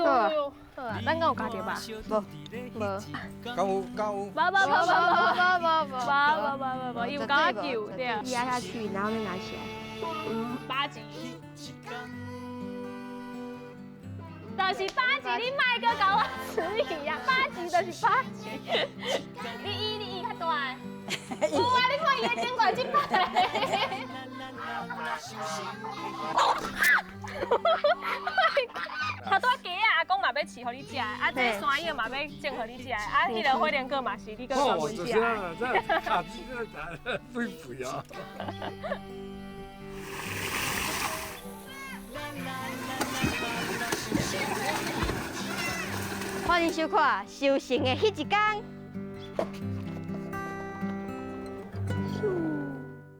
呦呦，好啊，咱敢有加著吧？無。無。敢有敢有？無無無無無無無無無無無，伊有共我救，對啊。壓下去，然後再拿起來。八級。就是八級，你莫閣共我遲疑啊！八級就是八級。你伊較大。有啊，你看伊的頂懸這擺。頭拄仔雞仔阿公嘛欲飼予你食，啊這山藥嘛欲種予你食，啊彼个火龍果嘛是你閣專門食。就是啊，這卡子這個肥肥啊。歡迎收看《修行的彼一天》。